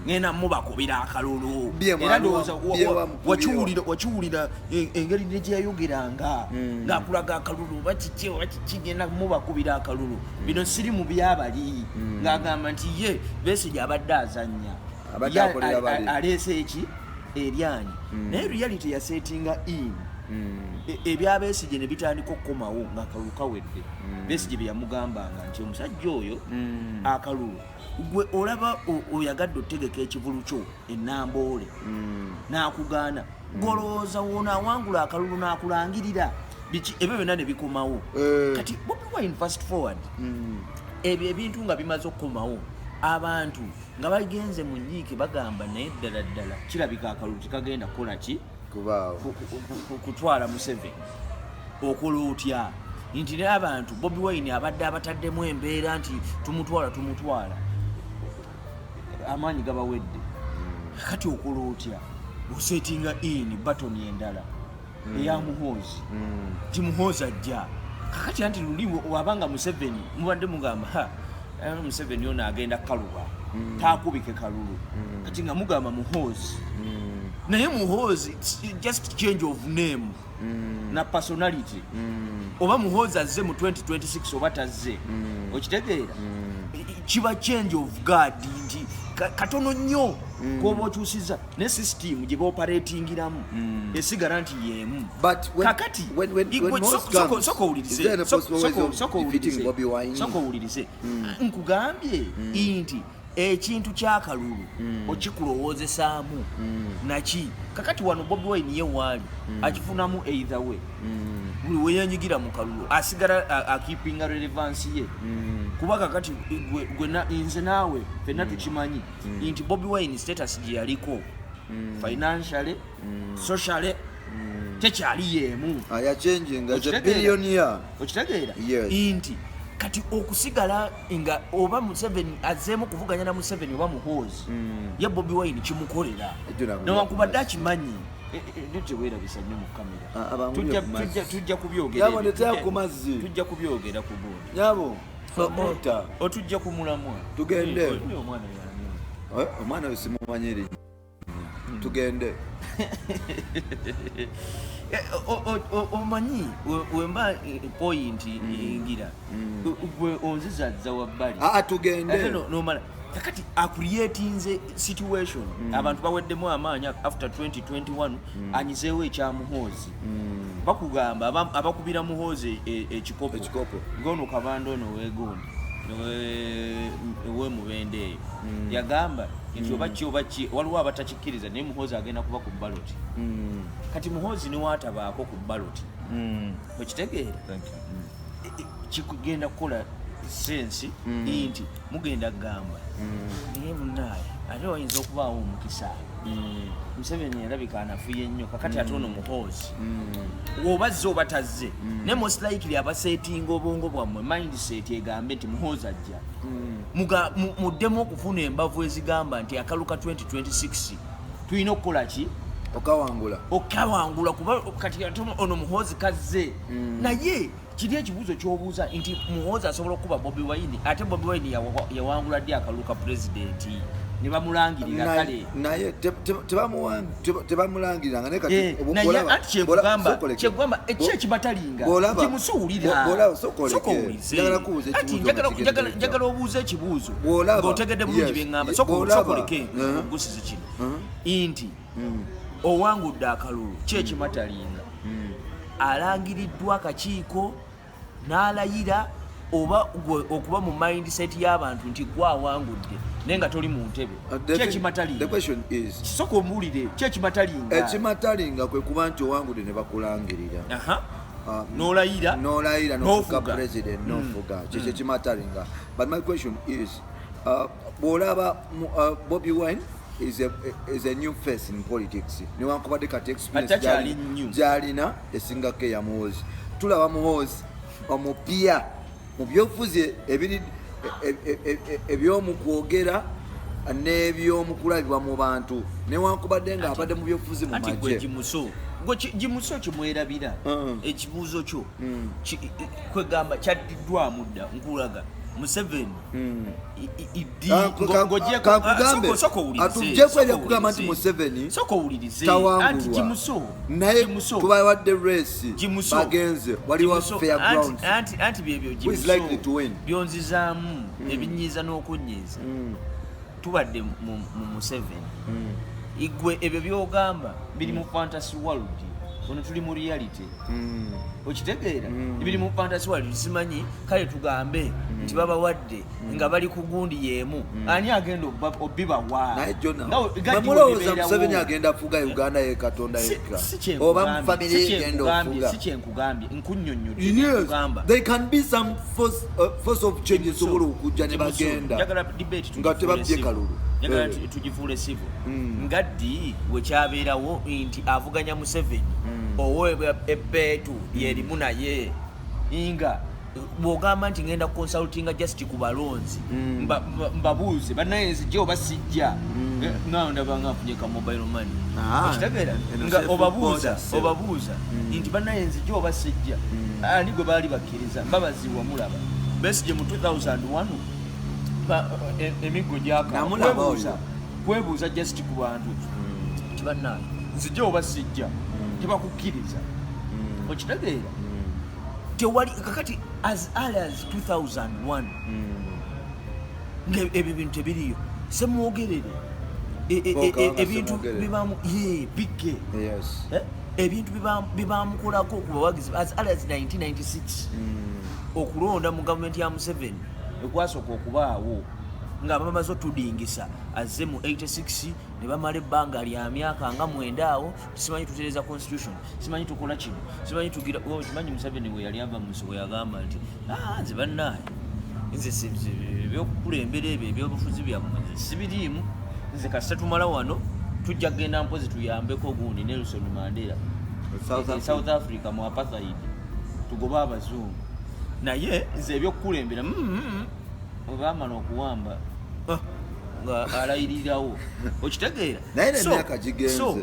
ngenda mubakubira akalulu. Bye Era ndowooza bye wamukubye. wakiwulira engeri ne gyeyayogeranga ng'akulaga akalulu oba kiki oba kiki, ngenda mubakubira akalulu, bino siri mu byabali, ng'agamba nti ye Besigye abadde azannya. Abadde Ye akolera bali. aleese eki? Eryanyi, naye reality yasettinga in. Ebya Besigye ne bitandika okukomawo ng'akalulu kawedde. Besigye bye yamugambanga nti omusajja oyo akalulu, gwe olaba oyagadde otegeka ekivulu kyo enamboole n'akugaana, golowooza wono awangula akalulu n'akulangirira biki, ebyo byonna ne bikomawo. Kati Bobi Wine, fast forward, ebyo ebintu nga bimaze okukomawo, abantu nga bagenze mu nyiike, bagamba naye ddala ddala kirabika akalulu tekagenda kukola ki? Kubaawo. Kutwala Museveni. Okola otya nti naye abantu Bobi Wine abadde abataddemu embeera nti tumutwala, tumutwala, amaanyi gabawedde. Kati okola otya? Osettinga in button endala eya Muhoozi, nti Muhoozi ajja. Kakati anti luli wabanga Museveni mubadde mugamba, ha, Museveni ono agenda kaluba, takubike kalulu. Kati nga mugamba Muhoozi, naye Muhoozi, it's just change of name na personality. Oba Muhoozi azze mu 2026 oba tazze, okitegeera, kiba change of guard nti katono nnyo koba okyusiza, ne system gye baoperatingiramu esigala nti yemu. Kakati sooka owulirize, sooka owulirize. Nkugambye nti ekintu kyakalulu okikulowoozesaamu naki. Kakati wano Bobi Wine ye waali akifunamu either way. Buli weyenyigira mu kalulu asigala akeepinga relevance ye, kuba kakati nze naawe fenna tukimanyi nti Bobi Wine status gye yaliko financially, socially, tekyali yeemu. Okitegeera nti kati okusigala nga oba Museveni azzeemu kuvuganya na Museveni oba Muhoozi, ye Bobi Wine kimukolera newankubadde akimanyi. Tewerabisa nnyo mu kamera. Tujja kubyogera, kubyogera ku gundi. Otujja ku mulamwa. Tugende. Omwana. Omwana oyo simumanyi erinnya. Tugende. Omanyi wemba point ngira gwe onzizazza wabbali. Tugende. Nomala kakati acreatinze situation, abantu baweddemu amaanyi after 2021. Anyizeewo ekya Muhoozi. Bakugamba abakubira Muhoozi ekikopo ngono kabanda ono wegundi owemubende eyo yagamba nti oba ki oba ki, waliwo abatakikkiriza, naye Muhoozi agenda kuba ku ballot. Kati Muhoozi niwatabaako ku ballot, okitegeera, kigenda kukola sense nti mugenda kugamba naye munaaye ate wayinza okubaawo omukisa. Museveni yalabika anafuye nnyo. Kakati ate ono Muhoozi oba zze oba tazze, naye most likely abasettinga obwongo bwammwe mindset egambe nti Muhoozi ajja. Muddemu okufuna embavu ezigamba nti akaluka 2026 tulina okukola ki? Okawangula. Okawangula, kuba kati ate ono Muhoozi kazze. Naye kiri ekibuuzo kyobuuza nti Muhoozi asobola okuba Bobi Wine, ate Bobi Wine yawangula ddi akalulu ka pulezidenti ne bamulangirira? Kale. Naye tebamulangiriranga, naye kati Eh, naye anti kyekugamba, kyekugamba eki ekibatalinga nti musuwulira. Bw'olaba, sooka Sooka oleke. owulize. Njagala kubuuza Anti ekibuuzo nga kigendereddwa. njagala obuuze ekibuuzo ng'otegedde bulungi bye ŋŋamba. Sooka oleke ogusize kino nti owangudde akalulu, ki ekimatalinga? Alangiriddwa akakiiko n'alayira, oba gwe okuba mu mindset y'abantu nti gwe awangudde naye nga toli mu ntebe? Ki The ekimatalinga? question is, Sooka omuwulire, ki ekimatalinga? Ekimatalinga kwe kuba nti owangudde ne bakulangirira. N'olayira. N'olayira, n'ofuga N'ofuga. president, n'ofuga. Kyekyo ekimatalinga. But my question is, bw'olaba Bobi Wine is a new face in politics, newankubadde kati experience Atakyali new. gyalina esingako eya Muhoozi. Tulaba Muhoozi omupya mu byobufuzi ebiri ebyomukwogera n'ebyomukulabibwa mu bantu, newankubadde nga abadde mu byobufuzi mu Anti gwe magye. Gimuso, gwe Gimuso kimwerabira. Ekibuuzo kyo kwegamba kyaddiddwamu dda. Nkulaga Museveni Kankugambe, atuggyeko ebyokugamba nti Museveni Sooka owulirize. Anti tawangulwa, Gimuso, naye Gimuso, tubawadde race, Gimuso. bagenze, waliwo Gimuso, fair grounds. Anti byebyo Who is likely to win? byonzizaamu ebinyiiza n'okunyiiza. Tubadde mu Museveni. Igwe ebyo byogamba biri mu fantasy world, ono tuli mu reality. Okitegeera? Biri mu fantasy world. Simanyi, kale tugambe nti babawadde nga bali ku gundi y'emu, ani agenda obibawa? Naye Jona, Nga gaddi bwemulowooza webibeerawo. Museveni agenda fuga Uganda ye Katonda yekka, oba mu family ye egenda ofuga? Si kyenkugambye, nkunnyonnyodde. Yes, Nkugamba. there can be some force of change esobola okujja ne bagenda Njagala debate nga tugifuule tebabbye civil. kalulu. Njagala tugifuule civil. Nga ddi wekyabeerawo nti avuganya Museveni oweebwa ebbeetu lyerimu, naye nga bw'ogamba nti ngenda consultinga just ku balonzi, mbabuuze bannaye nzijja oba sijja. Nga ndaba nga nfunye ka mobile money. Ah, Okitegeera? eno Nga safe obabuuza border, safe. obabuuza nti bannaye nzijja oba sijja, ani gwe baali bakkiriza? Mbabazi wamulaba Besigye mu 2001, emiggo gyaka. Namulaba Kwebuuza oyo. kwebuuza just ku bantu nti bannange nzijja oba sijja, tebakukkiriza. Okitegeera? Tewali kakati as early as 2001 nga ebyo bintu tebiriyo. Semwogerere Paul Kawanga ebintu Ssemwogerere. bibamu ye bikke. Yes. Eh? Ebintu bibamukolako ku bawagizi as early as 1996, okulonda mu gavumenti ya Museveni ekwasooka okubaawo nga bamaze otudingisa, azze mu 86 ne bamala ebbanga lya myaka nga 9 awo, simanyi tutereza constitution, simanyi tukola kino, simanyi tugira. Oh, simanyi Museveni we yali ava mu nsiko yagamba nti, "Ah, nze bannaaye nze ebyokukulembera ebyo ebyobufuzi byammwe nze sibiriimu, nze kasita tumala wano tujja kugenda mpozi tuyambeko gundi Nelson Mandela South e Africa. South Africa mu apartheid, tugobe abazungu, naye nze ebyokukulembera Bwe bamala okuwamba, ah, nga alayirirawo. Okitegeera? Naye n'emyaka gigenze. So,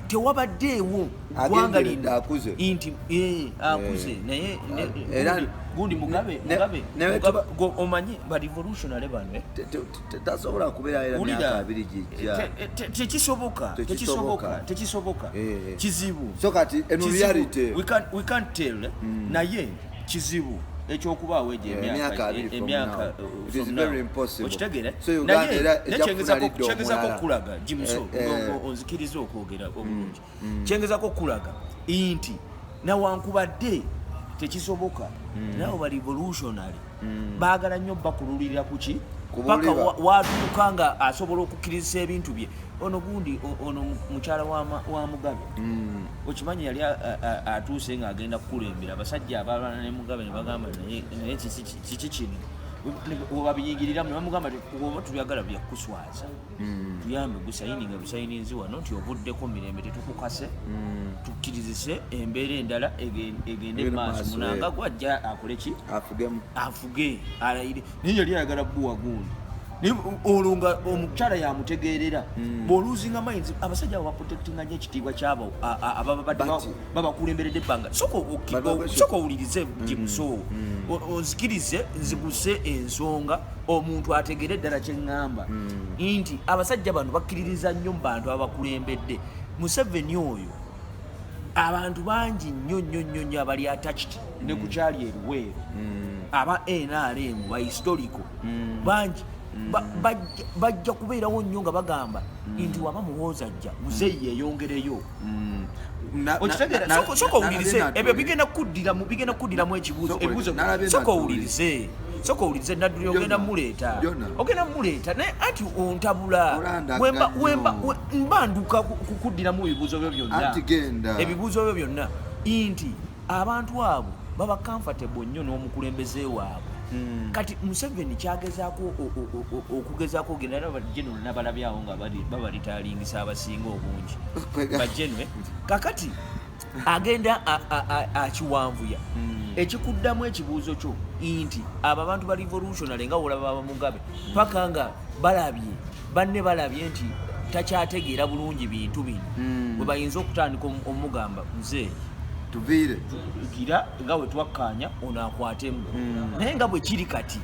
tewabaddeewo ggwanga Agenderedde, lino akuze. nti akuze. Eh. Naye Era gundi Mugabe, Mugabe, tuba- omanyi ba revolutionary bano, eh? Tasobola kubeera era Wulira, myaka 20 gijja. Tekisoboka. Tekisoboka. Tekisoboka, tekisoboka. Eh. Kizibu. So kati eno Kizibu. reality. We can't tell, eh? Naye kizibu ekyokubaawo egyo Emyaka emyaka 20 from emyaka now. It is from very now. impossible. Okitegeera? So Uganda Naye era naye ejja kufuna leader kyengezako omulala. okulaga Jimuso, onzikirize okwogera obulungi, kyengezako okulaga nti nawankubadde tekisoboka, nabo ba revolutionary baagala nnyo bakululira kuki Ku paka buliba. watuuka nga asobola okukkirizisa ebintu bye. Ono gundi ono mukyala wa Mugabe, okimanyi yali atuuse ng'agenda kukulembera abasajja abalwana ne Mugabe ne bagamba naye kiki kino? Webabiyingiriramu ne bamugamba nti oba tubyagala byakuswaza, tuyambe gusayininga busayininzi wano nti ovuddeko mirembe, tetukukase, tukkirizise embeera endala egende Egende maaso. maaso, Munanga eh. gwajja akole ki? Afugemu. Afuge alayire, naye yali ayagala buwa gundi. Naye olwo nga omukyala yamutegeerera bw'oluzinga minds, abasajja abo baprotectinga nnyo ekitiibwa kyabo ababa badde babakulemberedde ebbanga. Sooka But sooka owulirize Jimuso, onzikirize nziguse ensonga omuntu ategere eddala kyeŋŋamba nti abasajja bano bakkiririza nnyo mu bantu abakulembedde. Museveni oyo abantu bangi nnyo nnyo nnyo nnyo abali attached ne ku kyali eruweero, aba NRM ba historical bangi bajja kubeerawo nnyo nga bagamba nti waba Muhoozi ajja, muzeeyi yeeyongereyo. Okitegeera? Sooka owulirize ebyo bigenda kuddiramu ekibuuzo. Sooka Ebibuuzo. nalabye Sooka Nadduli. owulirize, sooka owulirize. Nadduli ogenda Jona, muleeta. Jona. Ogenda muleeta, naye anti ontabula. Olandaga nnyo. Mba nduka kukuddiramu ebibuuzo byo byonna. Anti genda. Ebibuuzo byo byonna nti abantu abo baba comfortable nnyo n'omukulembeze waabwe. Kati Museveni kyagezaako okugezaako ogenda bagenero nabalabyawo nga babalitalingisa abasinga obungi bagenwe. Kakati agenda akiwanvuya. Ekikuddamu ekibuuzo kyo nti abo abantu ba revolutionary nga wolaba Bamugabe paka nga balabye banne balabye nti takyategeera bulungi bintu bino, bwe bayinza okutandika omugamba muzeeyi Tuviire. gira nga bwe twakkaanya ono akwatemu. Naye nga bwe kiri kati,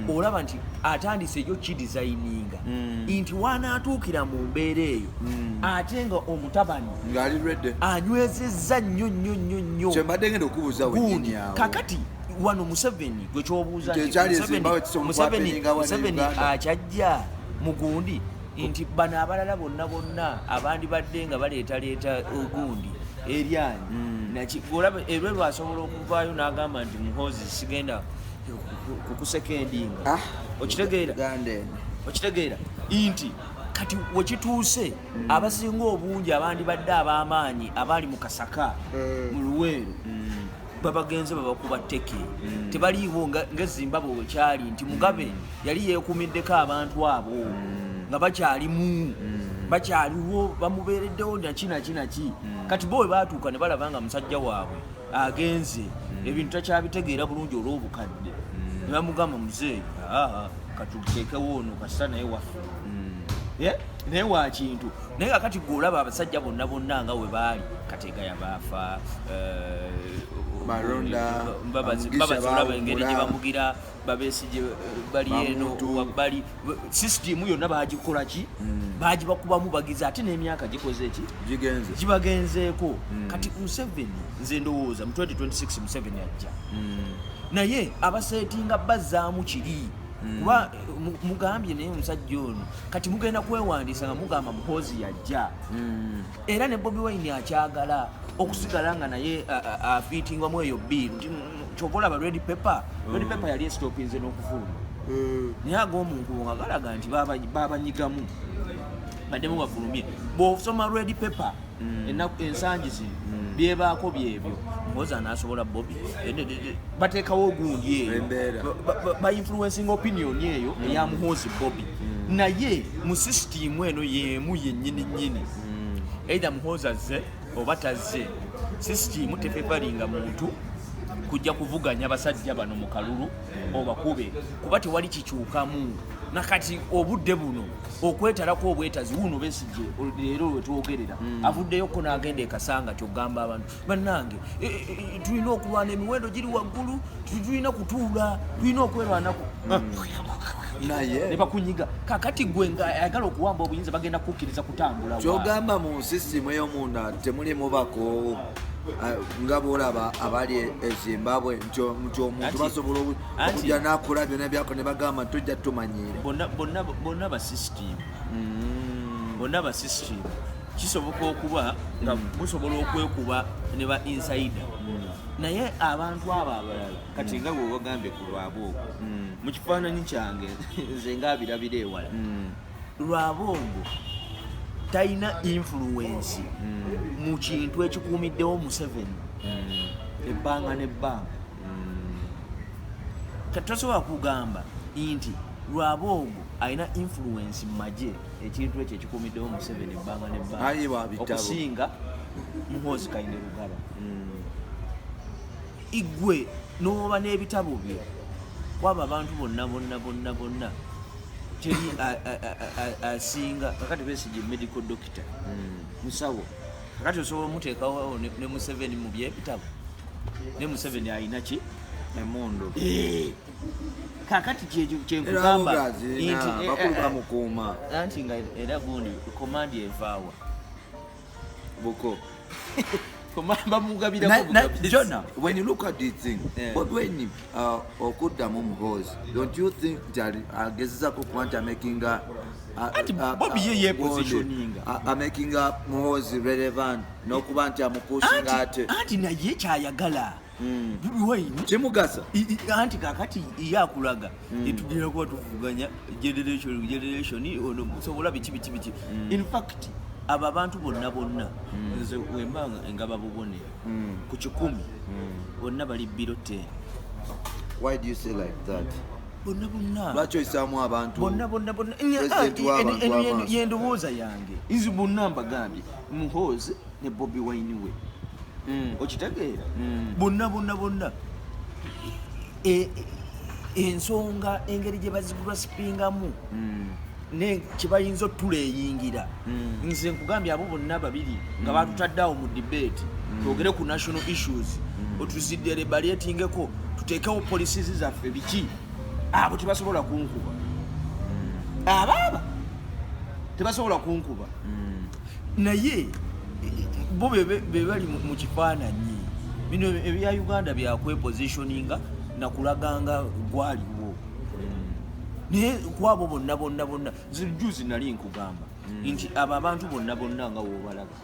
olaba nti atandise eyo kidesigninga nti wanaatuukira mu mbeera eyo ate nga omutabani Ng'ali ready. anywezezza nnyo nnyo nnyo nnyo. Kyembadde ngenda okubuuza Gundi, wennyini awo. Kakati wano Museveni gwe kyobuuza Nti nti ekyali e Zimbabwe kisobola okuhappeninga wano e Museveni Uganda. akyajja mugundi. Nti bano abalala bonna bonna abandibadde nga baleetaleeta ogundi eryanyi naki olaba Elwelu asobola okuvaayo n'agamba nti Muhoozi sigenda kukusekendinga. Ah, Okitegeera? Uganda eno. Okitegeera nti kati wekituuse abasinga obungi abandibadde ab'amaanyi abaali mu Kasaka, mu Luweero, babagenze babakuba tteke, tebaliiwo nga Zimbabwe wekyali nti Mugabe yali yeekumiddeko abantu abo nga bakyalimu, bakyaliwo, bamubeereddewo naki naki naki. Kati bo we batuuka ne balaba nga musajja waabwe agenze, ebintu takyabitegeera bulungi olw'obukadde, ne bamugamba, "Muzeeyi, aa katuteekewo ono kasita naye waffe." Naye wakintu naye kakati gwe olaba abasajja bonna bonna nga we baali, Kategaya baafa, Baronda, Mbabazi. Bamugisha. Mbabazi olaba engeri gye Baawugula. bamugira babesije bali eno Bamuntu. wabbali sisitimu yonna bagikola ki, bagibakubamu bagize, ate n'emyaka gikoze ki? Gigenze. Gibagenzeeko. Kati Museveni, nze ndowooza mu 2026 Museveni ajja, naye abaseetinga bazzaamu kiri kuba mugambye naye omusajja ono kati mugenda kwewandiisa nga mugamba Muhoozi yajja, era ne Bobi Wine akyagala okusigala nga naye afiitingwamu eyo bill. Nti, kyova olaba Red Pepper, Red Pepper yali esitopinze n'okufuluma, naye ag'omunkubo nga galaga nti babanyigamu baddemu bafulumye. Bw'osoma Red Pepper ensangi zino byebaako byebyo, Muhoozi anaasobola Bobi. Bateekawo ogundi eyo. Embeera. Ba influencing opinion eyo eya Muhoozi Bobi, naye mu sisitimu eno yemu yennyini nnyini, either Muhoozi azze oba tazze, sisitimu tefevalinga muntu kujja kuvuganya basajja bano mu kalulu obakube, kuba tewali kikyukamu. Nakati obudde buno okwetalako obwetazi wuno Besigye leero wetwogerera avuddeyoko n'agenda ekasanga kyogamba abantu bannange, tulina okulwana, emiwendo giri waggulu, tulina kutuula, tulina okwerwanako. Naye Ne bakunyiga. Kakati gwe nga ayagala okuwamba obuyinza bagenda kukkiriza kutambula wa? Kyogamba mu sisitimu ey'omunda temulimu bakoowu, nga bwolaba abali e Zimbabwe nti omuntu basobola okujja n'akola byonna byako ne bagamba nti tojja tumanyiire. Bonna bonna bonna ba system, bonna ba system. Kisoboka okuba nga musobola okwekuba ne ba insider, naye abantu abo abalala kati nga bwe wagambye ku Lwaboogo, mu kifaananyi kyange nze ngaabirabira ewala, Lwaboogo talina influence mu kintu ekikuumiddewo Museveni ebbanga n'ebbanga. Kati tosobola kugamba nti Lwaboogo alina influence mu magye, ekintu ekyo ekikuumiddewo Museveni ebbanga n'ebbanga, Aye, wa bitabo. okusinga Muhoozi Kainerugaba. Igwe n'oba n'ebitabo bye kwaba abantu bonna bonna bonna bonna teri asinga. Kakati Besigye medical doctor, musawo. Kakati osobola omuteekawo ne Museveni mu byebitabo, ne Museveni alina ki? Emundu. Kakati kyekyo Era kyenkugamba abogazirina nti, bakulu bamukuuma. Anti nga era gundi command evaawa? Buko. Bamugabirako bugabizi. Jonah, when you look at this thing, but when okuddamu Muhoozi, don't you think nti agezezako okuba nti amakinga Anti Bobi ye yepositioninga. Amakinga Muhoozi relevant n'okuba nti amupushinga ate Anti naye kyayagala Bobi Wine kimugasa. Anti kakati ye akulaga etugenda kuba tuvuganya generation generation ono musobola biki biki biki. In fact abo abantu bonna bonna nze wemba nga babubonero ku 100, bonna bali below 10. Why do you say like that? Bonna bonna. Lwaki oyisaamu abantu Bonna bonna bonna. President w'abantu amaaso? Yendowooza yange, nzi bonna mbagambye Muhoozi ne Bobi Wine we, okitegeera? Bonna bonna bonna. Ensonga engeri gye bazigulwasipingamu ne kyebayinza otuleyingira, nze nkugambye abo bonna babiri nga batutadde awo mu debate twogere ku national issues, otuzideliberatingeko, tuteekewo policies zaffe biki, abo tebasobola kunkuba, abaaba tebasobola kunkuba. Naye bo be bali mu kifaananyi bino ebya Uganda byakwepositioninga nakulaganga gwaliwo. Naye kwabo bonna bonna bonna, nze juzi nali nkugamba nti abo abantu bonna bonna nga wobalaba,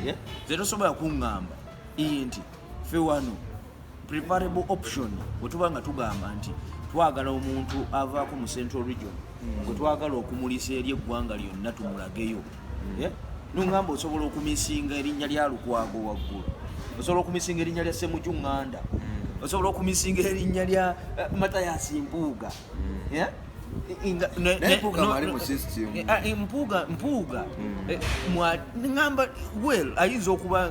Yeah? Nze tosobola kuŋŋamba nti ffe wano preferable option bwe tuba nga tugamba nti twagala omuntu avaako mu Central Region gwe twagala okumulisa eri eggwanga lyonna tumulageyo. Yeah? Nuŋŋamba osobola okumisinga erinnya lya Lukwago waggulu, osobola okumisinga erinnya lya Semuju Ŋŋanda, osobola okumisinga erinnya lya Matayasi Mpuuga. Yeah? Naye Mpuuga mwali mu system. Mpuuga ŋŋamba, well, ayinza okuba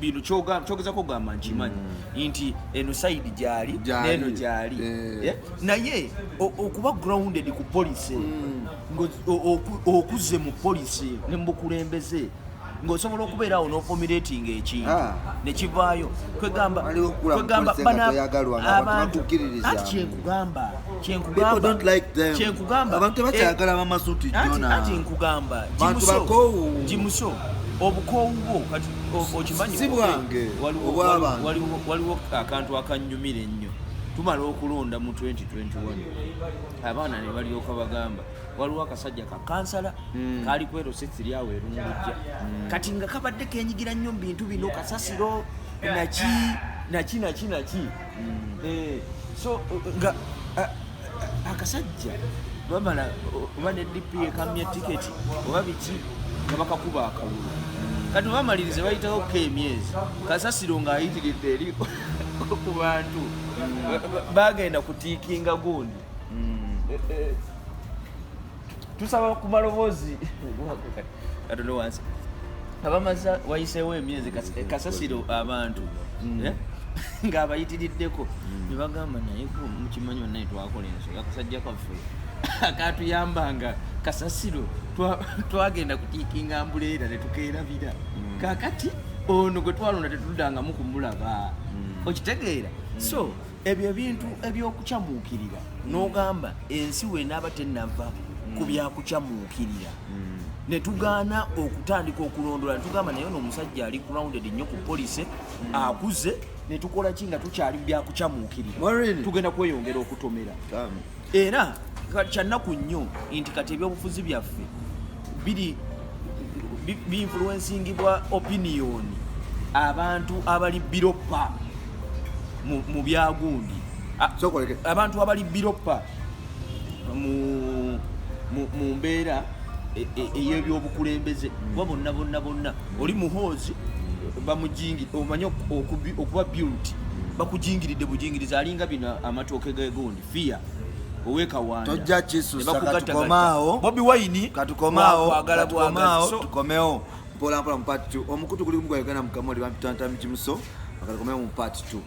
bino kyogezako okugamba, nkimanyi nti eno side gyali Gyali. neno gyali. Yeah? Naye okuba grounded ku policy, okuze mu policy ne mu bukulembeze, ng'osobola okubeera awo n'oformulating ekintu nekivaayo, kwegamba Waliwo okukula mu kwegamba policy nga bana- toyagalwa, nga abantu abantu bakukkiririza. Anti kyenkugamba, People don't like them. kyenkugamba Abantu tebakyagala bamasuuti jona. Anti nkugamba, Bantu Jimuso, bakoowu. Jimuso, obukoowu bwo kati okimanyi Si bwange, obw'abantu. Waliwo akantu akanyumira ennyo. Tumala okulonda mu 2021, abaana ne balyoka bagamba waliwo akasajja ka kansala kaali kwerosesiri awo erungujja, kati nga kabadde kenyigira nnyo mu bintu bino, kasasiro naki naki naki naki. So nga akasajja bamala oba ne DP ekamya tiketi oba biki, nga bakakuba akalulu. Kati bamalirize, bayitawo ko emyezi, kasasiro ng'ayitiridde eri ku bantu. Bagenda kutiikinga gundi. Tusaba ku maloboozi katono wansi. Abamaza wayiseewo emyezi, kasasiro abantu ng'abayitiriddeko ne bagamba, naye ko mukimanyi bannaye, twakola ensobi, akasajja kaffe akatuyambanga kasasiro twagenda kutiikinga umbrella ne tukeerabira. Kakati ono gwe twalonda tetuddangamu kumulaba. Okitegeera? So ebyo ebintu ebyokukyamuukirira, n'ogamba ensi wenaaba tennava ku byakukyamuukirira, ne tugaana okutandika okulondola, ne tugamba naye ono omusajja ali grounded nnyo ku policy, akuze, ne tukola ki nga tukyali mu byakukyamuukirira? Maureen. Tugenda kweyongera okutomera. Tamu. Era kyannaku nnyo nti kati ebyobufuzi byaffe biri biinfluencingibwa opinion abantu abali biropa mu byagundi. Sokoleke. Abantu abali biropa mu mbeera ey'ebyobukulembeze, kuba bonna bonna bonna oli Muhoozi bamujingi, omanyi okuba built bakujingiridde bujingiriza, alinga bino amatooke gegundi fia owekawanda. Tojja kisusa. Ne bakugattagatta. Katukomaawo. Bobi Wine Katukomaawo. wakwagala Katukomaawo. bwagazi. So, Tukomewo mpola mpola mu part 2. Omukutu guli gumu gwa Uganda Mukamoli, bampitantami Kimuso. Katukomewo mu part 2.